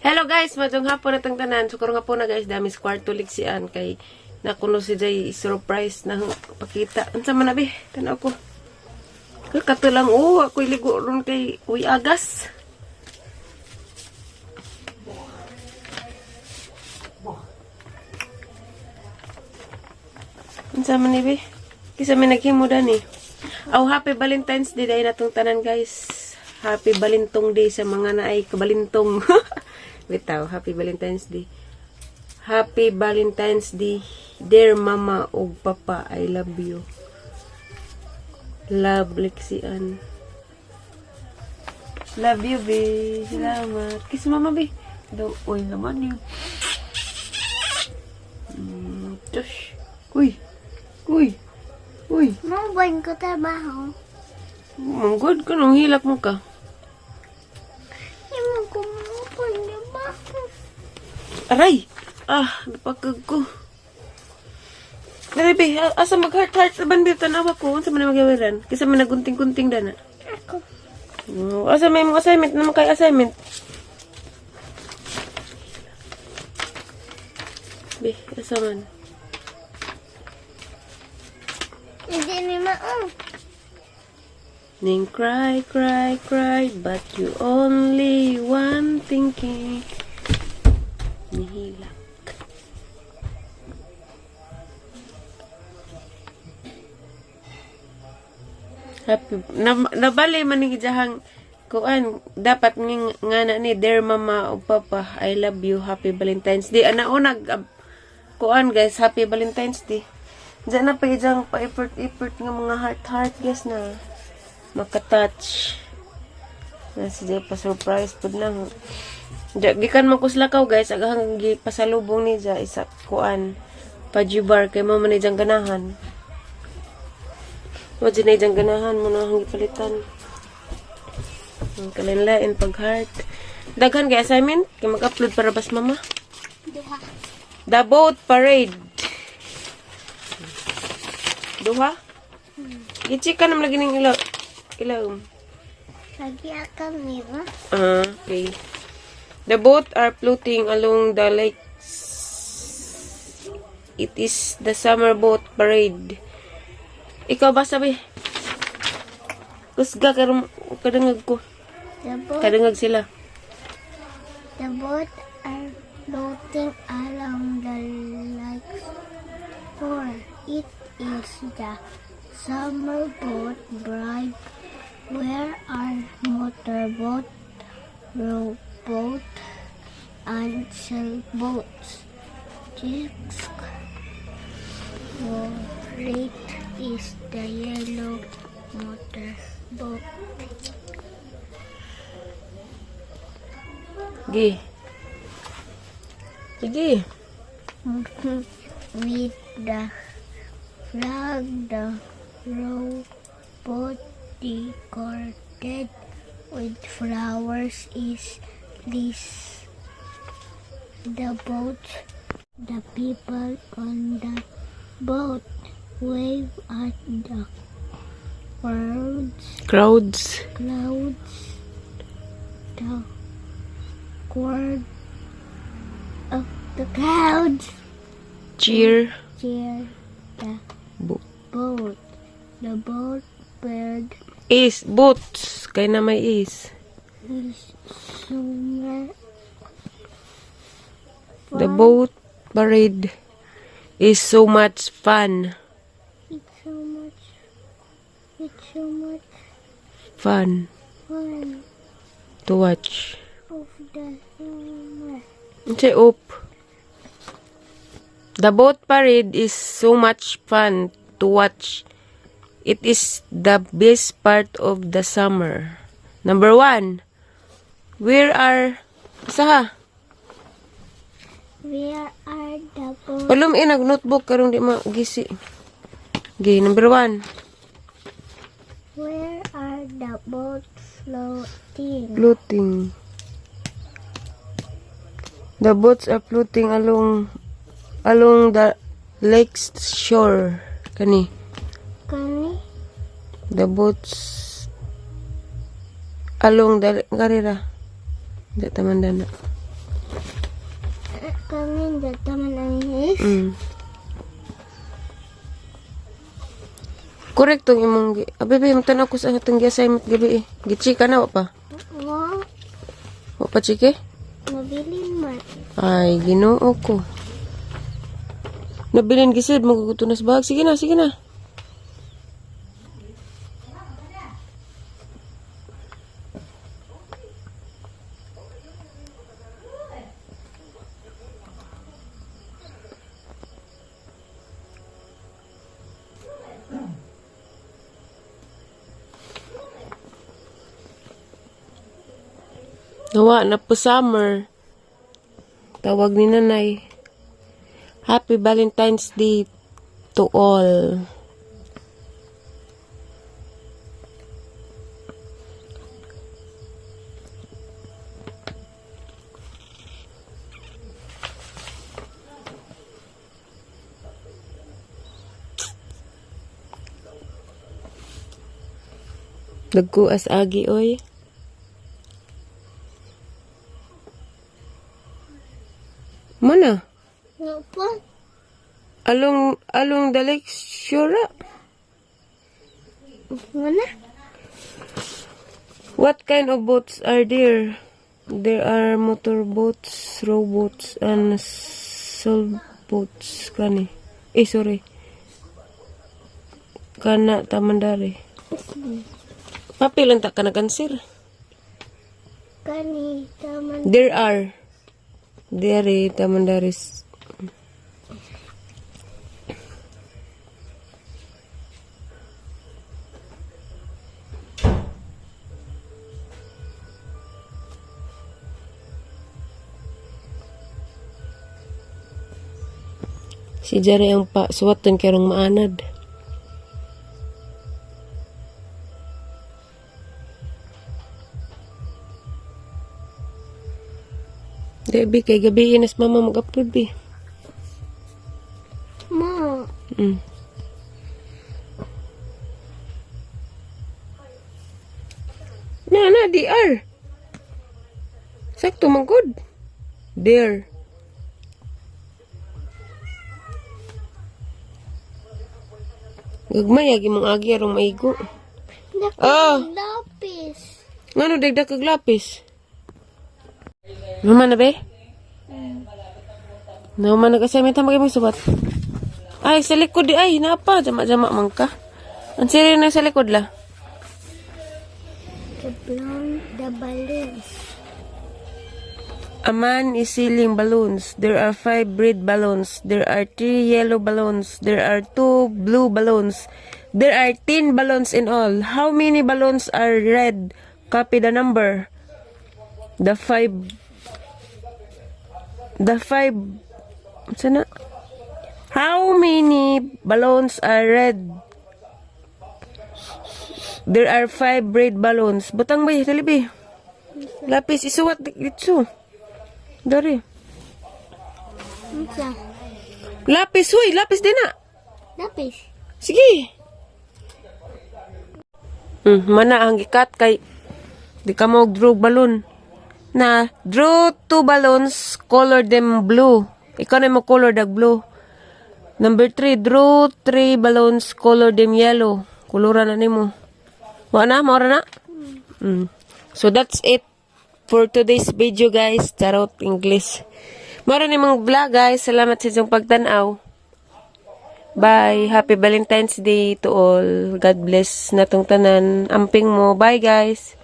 Hello guys, maayong hapon atong tanan. So karon nga po na guys, dami sa kwarto Lixian kay nakuno si Jay surprise na pakita. Unsa man na be? Tanaw ko. Kato lang oh, ako'y ligo ron kay uy agas. Unsa man ni be? Kisa may naghimo dani. Oh, happy Valentine's Day dahil natong tanan guys. Happy Balintong Day sa mga naay kabalintong. Bitaw, happy Valentine's Day. Happy Valentine's Day, dear mama ug papa, I love you. Love, Lixian. Love you, be. Salamat. Kiss mama, be. Daw, oy naman yun. Josh. Uy. Uy. Uy. Mo ba ko trabaho? Manggod ka nung hilak mo ka. Hindi ko mo trabaho. Aray! Ah, napakag ko. Dali, be. Asa mag-heart heart ban be tanawa ko. Unsa man na magawiran? Kaysa man nagunting-gunting dana. Ako. Oh, asa may mga assignment naman kay assignment. Be, asa man? Hindi ni mao. Ning cry, cry, cry, but you only one thinking. Nihilak. Happy na, nabali man ni gijahang kuan dapat ning ngana ni dear mama o papa, I love you, happy Valentine's Day. Ana unag kuan guys, happy Valentine's Day. Diyan na pa ijang pa effort effort nga mga heart heart guys na makatouch na si Jay pa surprise pud nang Diya, gikan man ko sa lakaw guys, agahang gipasalubong ni ja isa kuan pajubar kay mama ni jang ganahan. Mo dyan na jang ganahan mo na ang gipalitan. Ang kalinlain pag heart. Daghan kay assignment kay mag-upload para bas mama. Duha. The boat parade. Duha? Gichika naman lagi ning ilaw. Ilaw. Lagi akang mira. Ah, okay. The boat are floating along the lake. It is the summer boat parade. Ikaw ba sabi? Kusga karon kadangag ko. The boat, Kadangag sila. the boat are floating along the lake for it is the summer boat bride where are motorboat, rowboat, and sailboats. This rate is the yellow motorboat. Gi. Sige. With the flag, the rowboat decorated with flowers is this the boat. The people on the boat wave at the crowds, Crowds. Clouds, the cord of the clouds Cheer. Cheer the boat. The boat bird Is boats. Kay na may is. Is somewhere The boat parade is so much fun. It's so much. It's so much Fun fun to watch. Of the summer. Unsay op? The boat parade is so much fun to watch. It is the best part of the summer. Number one, where are Saha? Where are the boat? Palum nag notebook karong di magisi. Okay, number one. Where are the boats floating? Floating. The boats are floating along the lake's shore. Kani. Kani? The boats along the karira. Di taman na. Kanin taman ang is. Correct tong imong Abi be, magtan-aw ko sa atong gi-assignment gabi eh. Gichika na wa pa. Wa, Wa pa chike? nabilin man. Ay, Ginoo ko. Nabilin gisid maguguto na sa bag. Sige na, sige na. Nawa na po summer. Tawag ni nanay. Happy Valentine's Day to all. Nagkuas agi oy. Mana? Wa pa. Along the lake shore. Wala. What kind of boats are there? There are motor boats, rowboats, and sailboats. Kani. Eh, sorry. Kana tamandari. Papilan ta ka na kansir. Kani taman. There are. There, tamandaris. Si Jerry ang pa suwatan karong maanad. Gabi kay gabi inas mama mag-upload bi. Ma. Na na DR. Sakto man good. There. Gagmay agi mong agi arong maigo. Ah. Lapis. Ngano dagdag kag lapis? Naman na be? Naman na kasi may tamagay mong subat. Ay, sa likod di ay, napa, jama-jama man ka. Ang siri na sa likod la. The blown the balloons. A man is sealing balloons. There are five red balloons. There are three yellow balloons. There are two blue balloons. There are 10 balloons in all. How many balloons are red? Copy the number. The five. The five. Sana? How many balloons are red? There are five red balloons. Butang ba? Dali ba? Lapis, isuwat dito. Dari. Unsa? Lapis, huy. Lapis din na. Lapis. Sige. Mana ang gikat kay di ka mo draw balloon. Na, draw two balloons, color them blue. Ikaw na mo color dag blue. Number 3, draw three balloons, color them yellow. Kuluran na nimo. Wa na, maura na. So that's it for today's video, guys. Charot English. Maura ni mong vlog, guys. Salamat sa inyong pagtan-aw. Bye. Happy Valentine's Day to all. God bless natong tanan. Amping mo. Bye, guys.